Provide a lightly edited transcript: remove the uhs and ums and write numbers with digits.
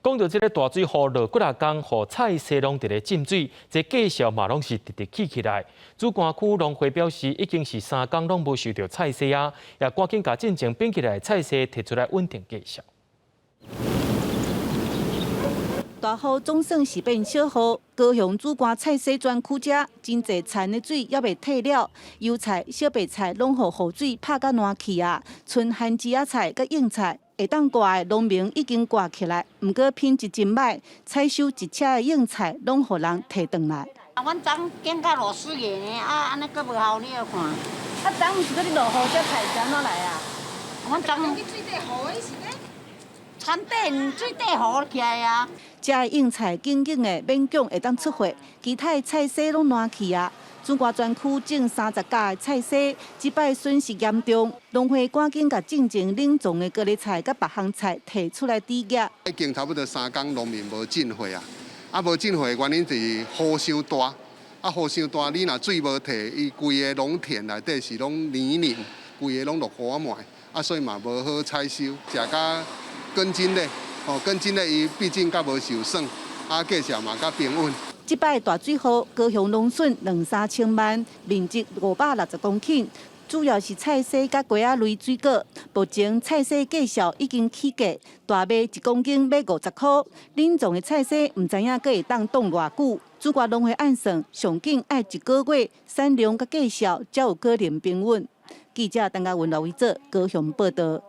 講到這个大水雨落幾若工，予菜畦攏佇咧浸水，這價數嘛攏是直直起起來。梓官區農會表示，已經是3工攏無收著菜畦啊，也趕緊共進前變起來菜畦提出來穩定價數。大雨總算是變小雨，高雄梓官菜畦專區遮真濟田的水猶未退了，油菜、小白菜攏予雨水拍甲爛去啊！賰番薯仔菜佮莺菜會當割的農民已經割起來，毋過品質真䆀，採收一車的莺菜攏予人提轉來。阮昨揀到落四月呢，啊，按呢閣無效，你來看。啊，昨毋是閣咧落雨，這菜是按怎來啊？阮昨田底水底雨起來啊。遮的莺菜緊緊的，勉強會當出貨，其他的菜畦攏爛去啊！梓官專區種30甲的菜畦，這擺損失嚴重，農會趕緊共進前冷藏的高麗菜佮別項菜提出來抵押。已經差不多3工農民無進貨啊，啊無進貨的原因就是雨傷大，啊雨傷大，你若水無退，伊規個農田內底是攏泥濘，規個攏落雨仔糜，啊所以嘛無好採收，食甲緊真咧。哦，跟真咧，伊畢竟較無受損，啊，價錢嘛較平穩。這擺大水雨，高雄農損兩三千萬，面積560公頃，主要是菜畦佮瓜仔類水果。目前菜畦價數已經起價，大麥一公斤欲50箍。冷藏的菜畦毋知影閣會當凍偌久。梓官農會按算，上緊愛一個月產量佮價數才有可能平穩。記者陳嘉文、羅維哲高雄報導。